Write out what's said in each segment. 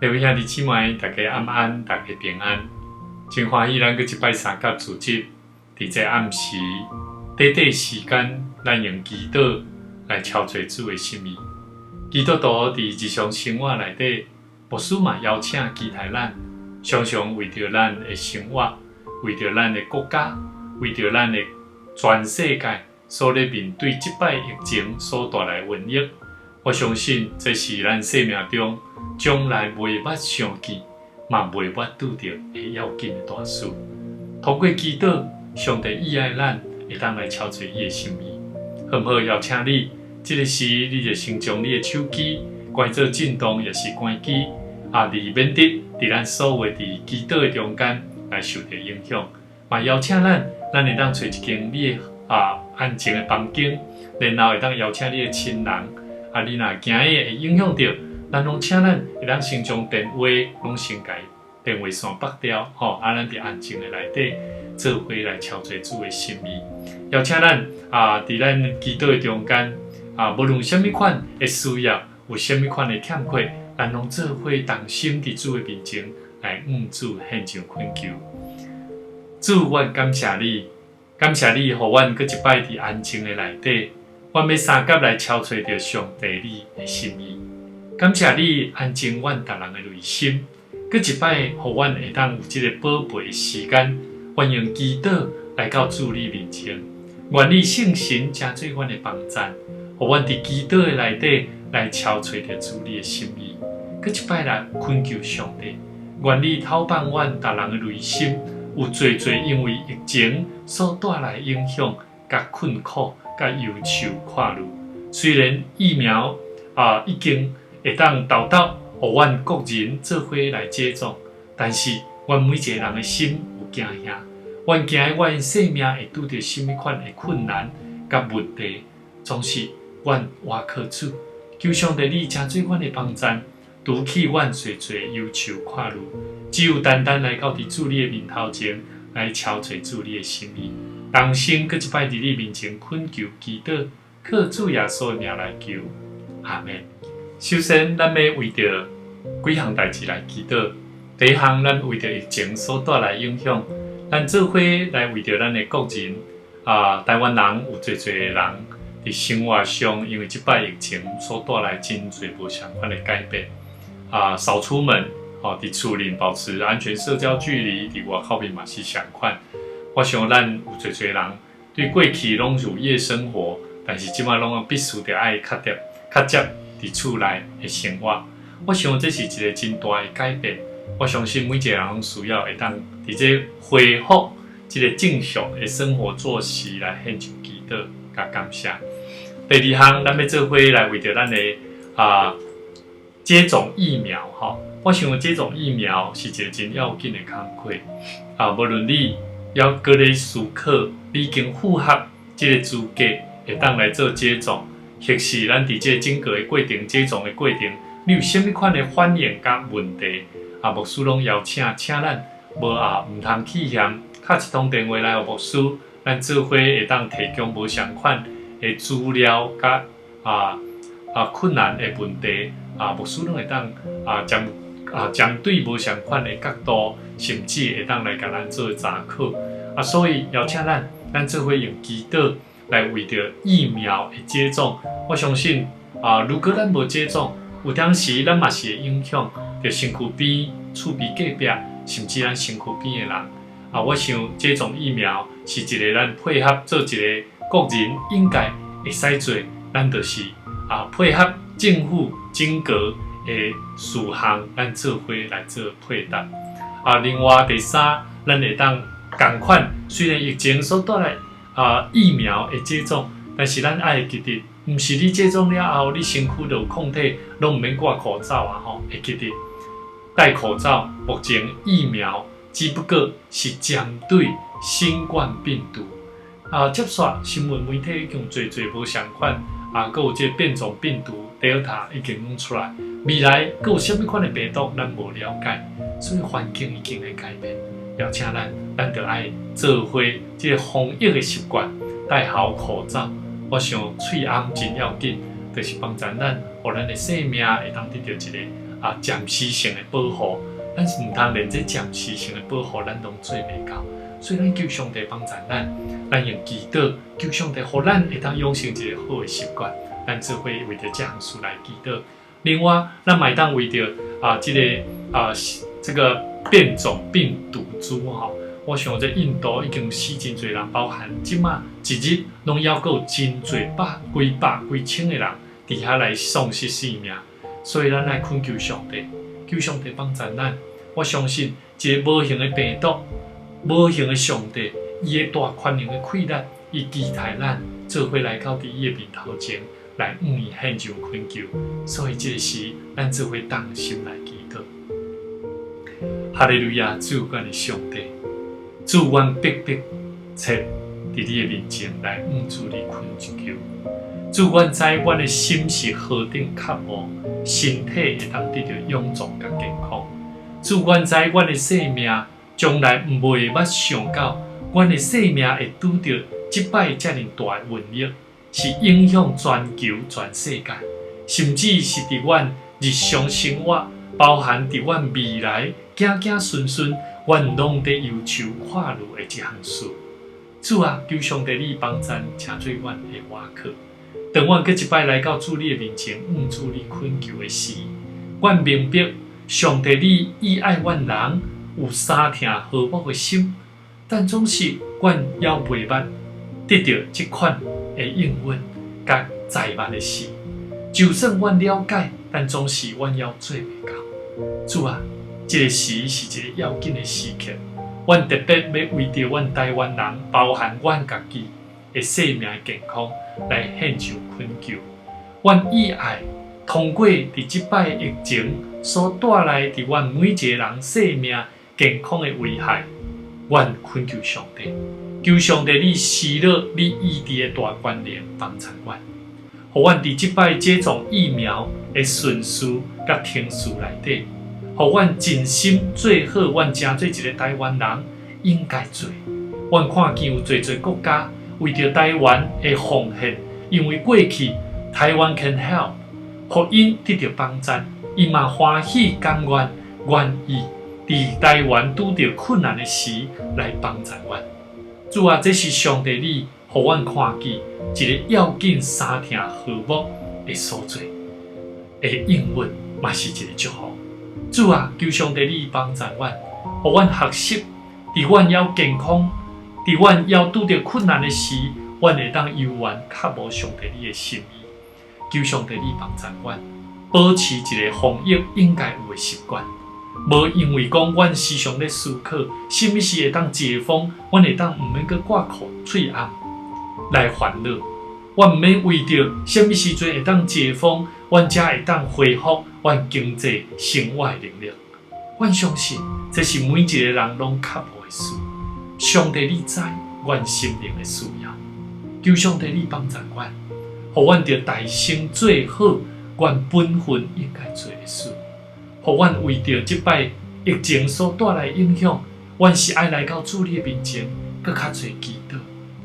各位兄弟姊妹，大家暗安，大家平安。真歡喜，咱閣一擺相佮組織，佇這暗時短短時間，咱用祈禱來敲揣主的心意。基督徒佇日常生活內底，牧師嘛邀請期待咱，常常為著咱的生活，為著咱的國家，為著咱的全世界所咧面對這擺疫情所帶來瘟疫。我相信這是咱生命中將來袂捌想見，嘛袂捌拄著的要緊的大事。透過祈禱，上帝意愛咱會當來敲揣伊的心意。好毋好？邀請你，這個時你就先將你的手機關做震動，抑是關機，啊，你免得佇咱所有佇祈禱的中間來受著影響。嘛邀請咱，咱會當揣一間你的安靜的房間，然後會當邀請你的親人。啊，你若驚伊會影響著，咱攏請咱會當先將電話攏先共電話線拔掉，吼，啊，咱佇安靜的內底做伙來敲揣主的心意。邀請咱啊，佇咱祈禱的中間啊，無論啥物款的需要，有啥物款的欠缺，咱攏做伙同心佇主的面前來向主獻上懇求。主，阮感謝你，感謝你，予阮閣一擺佇安靜的內底。阮欲相佮來敲揣著上帝你的心意，感謝你安靜阮逐人的內心，閣一擺予阮會當有這个寶貝的時間，阮用祈禱來到主你面前，願你聖神成做阮的幫贊，予阮佇祈禱的內底來敲揣著主你的心意，閣一擺來懇求上帝，願你透放阮逐人的內心，有濟濟因為疫情所帶來的影響佮困苦。佮憂愁看慮，雖然疫苗啊已經會當沓沓予阮國人做伙來接種，但是阮每一个人的心有驚嚇，阮驚阮的生命會拄著啥物款的困難佮問題，總是阮倚靠主，求上帝你成做阮的幫贊，除去阮濟濟憂愁看慮，只有單單來到佇主你的面頭前來敲揣主你的心意。同心閣一擺佇你面前懇求祈禱，靠主耶穌的名來求，阿們。首先，咱欲為著幾項代誌來祈禱。第一項，咱為著疫情所帶來影響，咱做伙來為著咱的國人啊，台灣人有濟濟的人佇生活上，因為這擺疫情所帶來真濟無相款的改變啊，少出門，吼，佇厝裡保持安全社交距離，佇外口面嘛是相款。我想咱有濟濟人對過去攏有夜生活，但是這擺攏必須著愛較點較少佇厝內的生活。我想這是一个真大的改變。我相信每一个人攏需要會當佇這恢復這个正常的生活作息來獻上祈禱佮感謝。第二項，咱欲做伙來為著咱的接種疫苗吼。我想接種疫苗是一个真要緊的工課啊，無論你猶閣咧思考，你已經符合這个資格，會當來做接種，或是咱佇這个整個的過程接種的過程，你有啥物款的反應佮問題？啊，牧師攏邀請，請咱無啊，毋通棄嫌，敲一通電話來予牧師，咱做伙會當提供無相款的資料佮困難的問題，啊，牧師攏會當針對無相款的角度，甚至會當來共咱做查考。啊，所以邀請咱，咱做伙用祈禱來為著疫苗的接種。我相信啊，如果咱無接種，有當時咱嘛是會影響著身軀邊、厝邊隔壁，甚至咱身軀邊的人。啊，我想接種疫苗是一个咱配合做一个國人應該會使做，咱就是配合政府整個的事項，咱做伙來做配搭。啊，另外第三，咱會當仝款，雖然疫情所帶來疫苗的接種，但是咱愛會記得，毋是你接種了後，你身軀就有抗體，攏毋免掛口罩啊吼，會記得戴口罩。目前疫苗只不過是針對新冠病毒啊，接續新聞媒體已經濟濟無相款啊，閣有這個變種病毒 Delta 已經攏出來，未來閣有啥物款的病毒，咱無了解，所以環境已經咧改變。邀請咱，咱著愛做伙這个防疫的習慣，戴好口罩。我想喙罨真要緊，就是幫助咱，予咱的生命會當得著一个啊暫時性的保護，咱是毋通連這暫時性的保護咱攏做袂到，所以咱求上帝幫助咱，咱用祈禱求上帝，予咱會當養成一个好的習慣，咱做伙為著這項事來祈禱。另外，咱嘛會當為著啊這个啊這个變種病毒株吼，我想這印度已經死真濟人，包含這馬一日攏猶閣有真濟百幾百幾千个人佇遐來喪失性命，所以咱愛懇求上帝，求上帝幫助咱。我相信一个無形的病毒，無形的上帝，伊的大權能的氣力，伊期待咱做伙來到佇伊的面頭前，來向伊獻上懇求。所以這个時，咱做伙同心來祈禱。哈利路亞，主阮的上帝，主阮迫迫切佇你的面前來向主你懇求。主，阮知阮的心是何等渴慕，身體會當得著勇壯佮健康。主，阮知阮的生命從來毋袂捌想到，阮的生命會拄著這擺遮爾大的瘟疫，是影響全球全世界，甚至是佇阮日常生活，包含佇阮未來子子孫孫，阮攏佇憂愁看慮的一項事。主啊，求上帝你幫贊，成做阮的倚靠。當阮閣一擺來到主你的面前，向主你懇求的時，阮明白上帝你意愛阮人有相疼和睦的心，但總是阮猶袂捌得著這款的應允佮載物的事。就算阮了解，但總是阮猶做袂到。主啊，這个時是一个要緊的時刻，阮特別欲為著阮台灣人，包含阮家己的生命健康來獻上懇求。阮意愛通過佇這擺疫情所帶來佇阮每一個人生命健康的危害，阮懇求上帝，求上帝你施落你醫治的大權能幫助阮，予阮佇這擺接種疫苗的順序佮程序內底，予阮盡心做好阮成做一个台灣人應該做。阮看見有濟濟國家為著台灣的奉獻，因為過去台灣 can help，予𪜶得著幫贊，𪜶嘛歡喜甘願願意佇台灣拄著困難的時來幫助阮。主啊，這是上帝你予阮看見一個要緊相疼和睦的所做的應允，嘛是一個祝福。主啊，求上帝你幫助阮，予阮學習，佇阮猶健康，佇阮猶拄著困難的時，阮會當猶原渴慕上帝你的心意。求上帝你幫助阮，保持一个防疫應該有的習慣。無因為講阮時常咧思考，啥物時會當解封，阮會當毋免閣掛口喙罨來煩惱。阮毋免為著啥物時陣會當解封，阮才會當恢復阮經濟生活的能力。阮相信，這是每一個人攏渴慕的事。上帝，你知阮心靈的需要，求上帝你幫助阮，予阮著大聲做好阮本分應該做的事。予阮為著這擺疫情所帶來的影響，阮是愛來到主你的面前，閣較濟祈禱，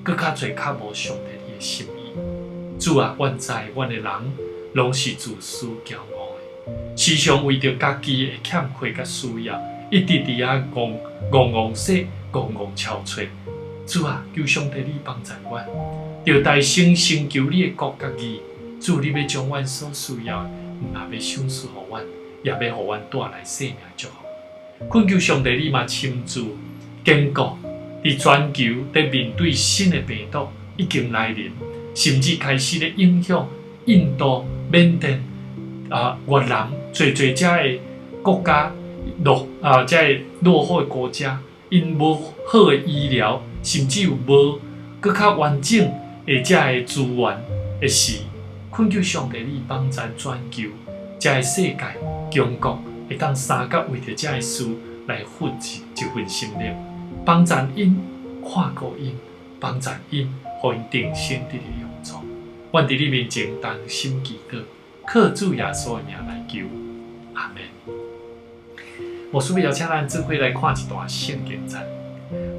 閣較濟渴慕上帝你的心意。主啊，阮知阮的人攏是自私驕傲的，時常為著家己的欠缺佮需要，一直佇遐戇戇戇說、戇戇敲揣。主啊，求上帝你幫助阮，著大聲尋求你的國佮義。主，你欲將阮所需要的，毋但欲賞賜予阮，也欲予阮帶來生命祝福。懇求上帝，你嘛親自堅固，佇全球佇面對新的病毒已經來臨，甚至開始咧影響印度、緬甸、啊越南，濟濟遮的國家落啊，遮个落後的國家，𪜶無好的醫療，甚至有無閣較完整的遮个資源的時，懇求上帝你幫助全球遮个世界強國會當相佮為著遮个事來付一一份心力，幫助𪜶，看顧𪜶，幫助𪜶，予𪜶重新得著勇壯。阮佇你面前同心祈禱，靠主耶穌的名來求，阿門。牧師欲邀請咱做伙來看一段聖經節，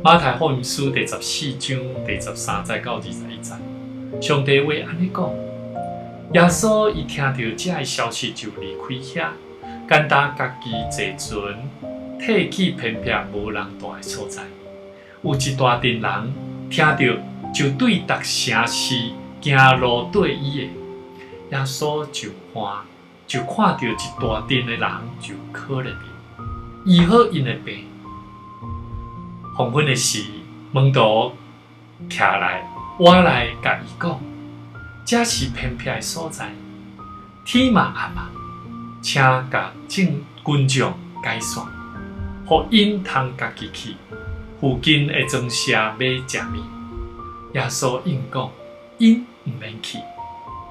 馬太福音書第14章第13節到21節。上帝話按呢講，耶穌伊聽著這个消息就離開遐，簡單家己坐船，退去偏僻無人蹛的所在。有一大陣人聽著，就對逐城市行路綴伊的。耶穌上岸，就看著一大陣的人，就可憐𪜶，醫好𪜶的病。黃昏的時，門徒徛來，倚來共伊講：這是偏僻的所在，天嘛暗啊，請共眾群眾解散，予𪜶通家己去附近的莊舍買食物。耶穌應講：𪜶毋免去，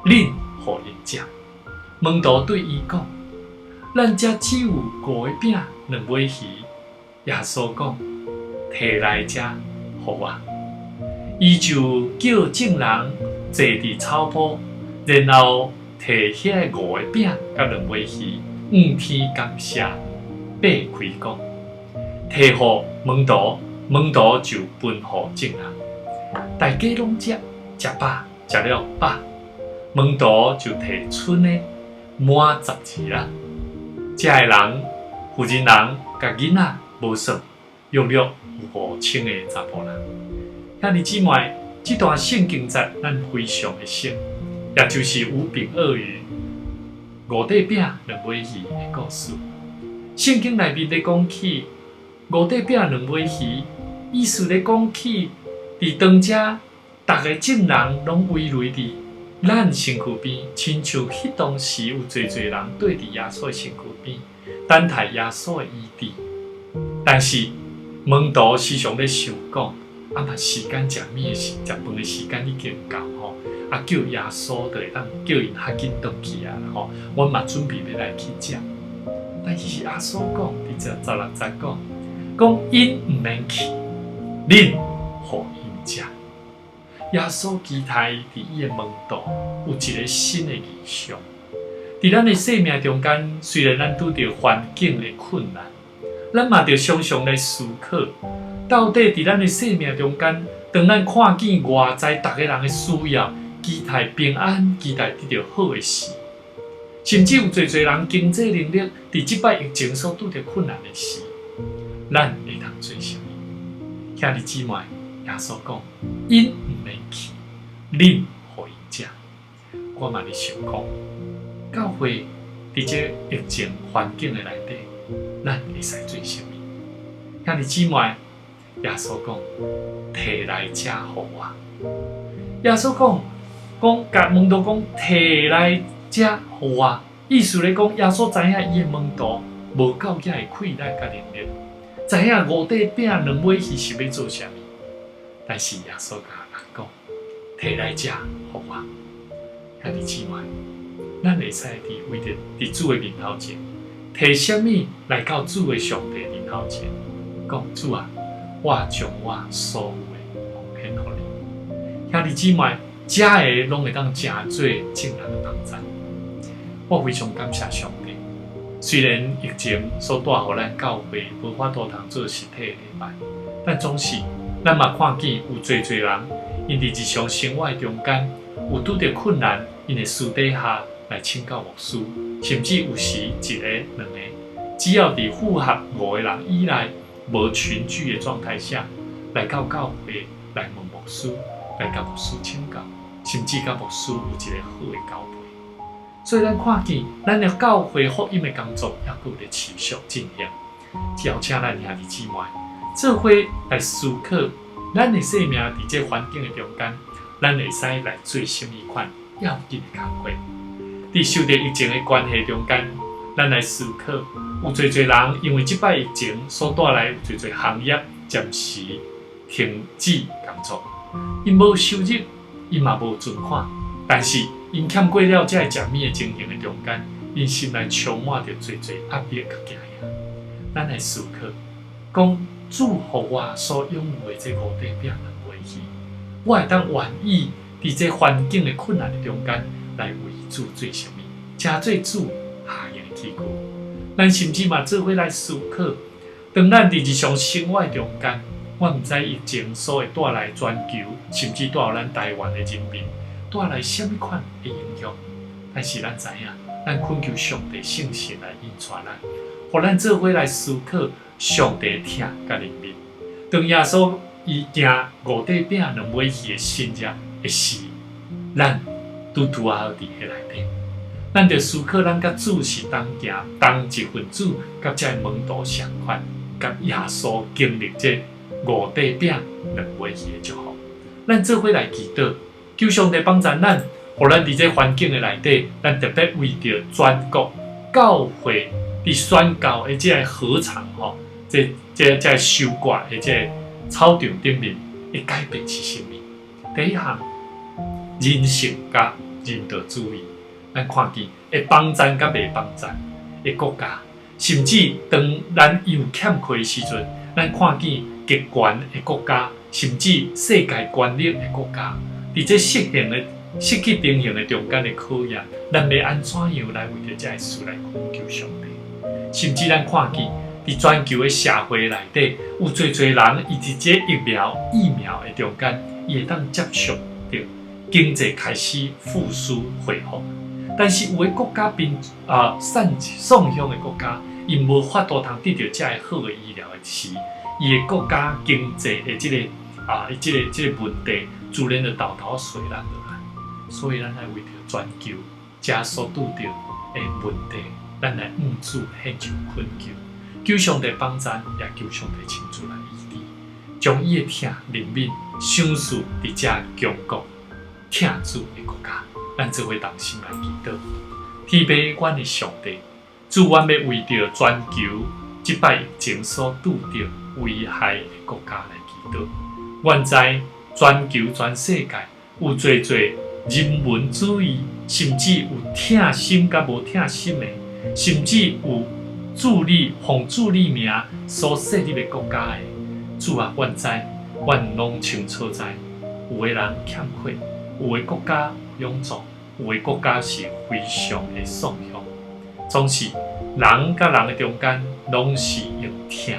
恁予𪜶食。門徒對伊講：咱遮只有五個餅，兩尾魚。耶穌講：提來遮，予我。伊就叫眾人坐佇草坡，然後提彼五個餅佮兩尾魚，向天感謝，擘開講，提予門徒，門徒就分予眾人。大家攏食，食飽，食了飽。門徒就提賰的滿十二籃。食的人、婦人人佮囡仔無算，約略有5000個查埔人。兄弟姊妹，這段聖經節咱非常的熟，也就是五餅二魚、五塊餅兩尾魚的故事。聖經內面咧講起五塊餅兩尾魚，意思咧講起佇當遮，逐个眾人攏圍圍佇咱身軀邊，親像彼當時有濟濟人綴佇耶穌的身軀邊，等待耶穌的醫治。但是門徒時常咧想講，啊嘛時間食物的時，食飯的時間已經到吼，啊叫耶穌就會當叫𪜶較緊轉去啊吼，阮嘛準備欲來去食。但是耶穌講，佇這16節講，講𪜶毋免去，恁予𪜶食。耶穌期待佇伊的門徒有一个新的異象。佇咱的生命中間，雖然咱拄著環境的困難，咱嘛著常常來思考，到底佇咱的生命中間，當咱看見外在逐个人的需要，期待平安，期待得著好的時，甚至有濟濟人經濟能力佇這擺疫情所拄著困難的時，咱會當做啥物？兄弟姊妹，耶穌講，𪜶毋免去，恁予𪜶食。我嘛咧想講，教會佇這疫情環境的內底，咱會使做啥物？兄弟姊妹，耶穌講，提來遮予我。耶穌講，講共門徒講，提來遮予我，意思咧講，耶穌知影伊的門徒無夠遐的氣力佮能力，知影五塊餅兩尾魚是欲做啥物，但是耶穌共人講，提來遮予我。兄弟姊妹，咱會使佇為著佇主的面頭前，提啥物來到主的上帝面頭前，講主啊，我將我所有的奉獻予你。兄弟姊妹，這个攏會當成做眾人的幫贊。我非常感謝上帝，雖然疫情所帶予咱教會無法度通做實體的禮拜，但總是咱嘛看見有濟濟人，𪜶佇日常生活中間有拄著困難，𪜶會私底下來請教牧師，甚至有時一个、兩个，只要佇符合五個人以內無群聚的狀態下，來到教會來問牧師，來共牧師請教，甚至佮牧師有一个好的交陪。所以咱看見，咱的教會福音的工作猶閣有咧持續進行。邀請咱兄弟姊妹做伙來思考，咱的生命佇這環境的中間，咱會使來做啥物款要緊的工課。佇受著疫情的關係中間，咱來思考，有濟濟人因為這擺疫情所帶來有濟濟行業暫時停止工作，𪜶無收入，𪜶嘛無存款，但是𪜶欠過了這个食物的情形的中間，𪜶心內充滿著濟濟壓力佮驚嚇。咱來思考，講主予我所擁有的這五塊餅兩尾魚，我會當願意佇這環境的困難的中間來為主做啥物，成做主下用的器具。咱甚至嘛做伙來思考，當咱佇日常生活中間，我毋知疫情所會帶來全球，甚至帶予咱台灣的人民帶來啥物款的影響，但是咱知影，咱懇求上帝聖神來引帶咱，予咱做伙來思考上帝疼佮憐憫。當耶穌伊行五塊餅兩尾魚的神蹟的時，咱拄拄仔好佇彼內底。咱著思考，咱佮主是同行同一份子，佮這个門徒相款，佮耶穌經歷這五塊餅兩尾魚的祝福。咱做伙來祈禱，求上帝幫助咱，予咱佇這環境的內底，咱特別為著全國教會佇宣教的這个禾場吼，這這這个收割的這个草場頂面的改變是啥物？第一項，人性佮人道主義，咱看見會幫贊佮袂幫贊的國家，甚至當咱有欠缺的時陣，咱看見極權的國家，甚至世界權力的國家，佇這失衡的失去平衡的中間的考驗，咱欲按怎樣來為著這个事來懇求上帝？甚至咱看見佇全球的社會內底，有濟濟人伊佇這疫苗的中間，伊會當接受著經濟開始復甦恢復，但是有的國家變啊散喪鄉的國家，伊無法度通得著這个好的醫療的時，伊的國家經濟的這个啊，這个這个問題，自然就沓沓縋咱落來。所以咱愛為著全球遮所拄著的問題，咱來向主獻上懇求，求上帝幫贊，也求上帝親自來醫治，將伊的疼憐憫賞賜佇遮強國疼主的國家。咱做伙同心來祈禱，天父阮的上帝，主，阮欲為著全球這擺疫情所拄著危害的國家來祈禱。阮知全球全世界有濟濟人文主義，甚至有疼心佮無疼心的，甚至有主你奉主你名所設立的國家的。主啊，阮知，阮攏清楚知，有的人欠缺，有的國家臃腫，有的國家是非常的喪鄉。總是人佮人的中間，攏是用疼，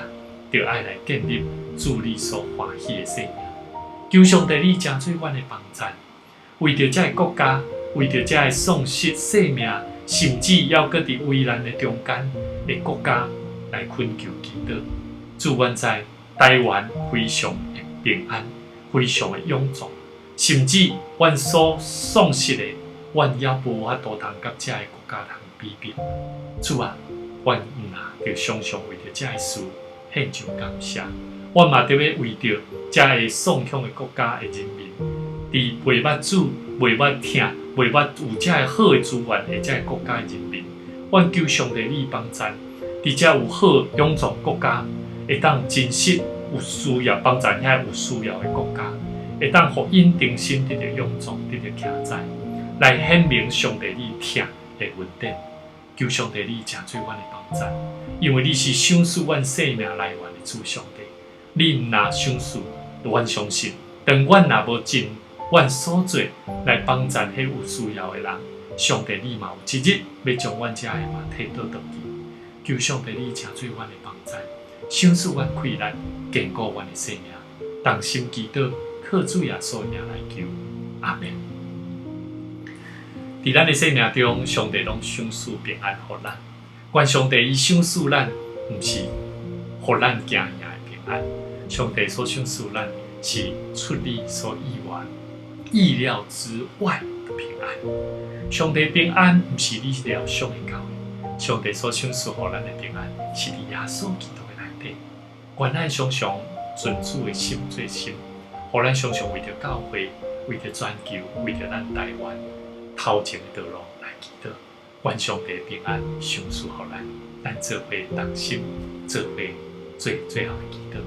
著愛來建立主你所歡喜的生命。求上帝你成做阮的幫贊，為著這个國家，為著這个喪失性命，甚至猶閣佇危難的中間的國家來懇求祈禱。主，阮知台灣非常的平安，非常的臃腫，甚至阮所喪失的，阮猶無法度通佮這个國家通比拼。主啊，阮毋若著常常為著這个事獻上感謝。阮嘛特別為著這个喪鄉的國家的人民，佇袂捌主、袂捌疼、袂捌有這个好的資源的這个國家的人民，阮求上帝你幫贊，佇遮有好臃腫國家，會當珍惜有需要幫贊遐有需要的國家，會當予𪜶重新得著勇壯，得著徛在，來顯明上帝你疼的恩典。求上帝你成做阮的幫贊，因為你是賞賜阮生命來源的主上帝。你毋若賞賜，阮相信，當阮若無盡阮所做來幫贊彼有需要的人，上帝你嘛有一日欲將阮遮的嘛提倒轉去。求上帝你成做阮的幫贊，賞賜阮氣力，堅固阮的生命。同心祈禱，靠主耶穌名來求，阿們。佇咱的生命中，上帝攏賞賜平安予咱。願上帝伊賞賜咱，毋是予咱驚嚇的平安。上帝所賞賜咱，是出你所意外、意料之外的平安。上帝平安，毋是你料想會到的。上帝所賞賜予咱的平安，是佇耶穌基督的內底。願咱常常存主的心做心，予咱常常為著教會、為著全球、為著咱台灣頭前的道路來祈禱。願上帝平安賞賜予咱，咱做伙同心，做伙做最後的祈禱。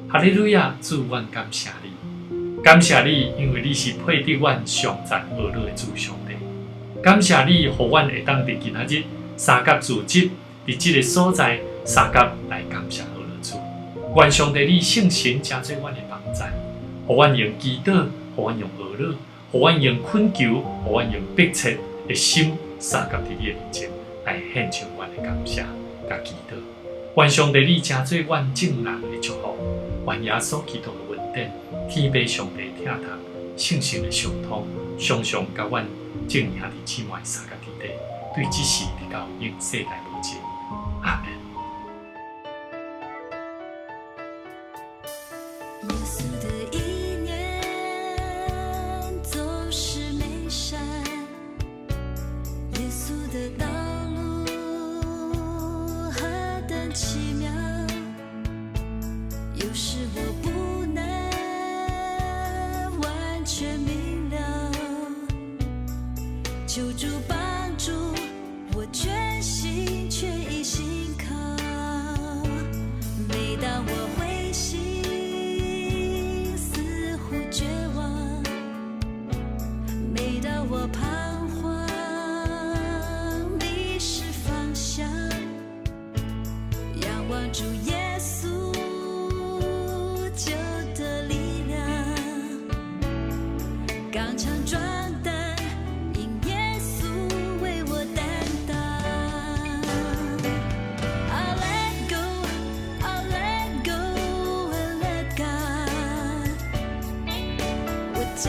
哈利路亞，主，阮感謝你，感謝你，因為你是配得阮頌讚呵咾的主上帝。感謝你，予阮會當佇今仔日三甲聚集佇這个所在，相佮來感謝呵咾主。願上帝你聖神成做阮的幫贊，予阮用祈禱，予阮用呵咾，予阮用懇求，予阮用迫切的心，相佮佇你的面前來獻上阮的感謝佮祈禱。願上帝你成做阮眾人的祝福，願耶穌基督的恩典，天父上帝疼痛，聖神的相通，常常佮阮眾兄弟姊妹相佮佇底，對這世直到永世代無盡。阿門。耶穌的意念總是美善，耶穌的道路何等奇妙，有時我不能完全明了，求主幫助我全心全意信靠。每當我灰心，似乎絕望，每當我彷徨，迷失方向，仰望主耶穌，就得力量，剛強壯膽，因耶穌為我擔當。I let go, I let go and let God，我將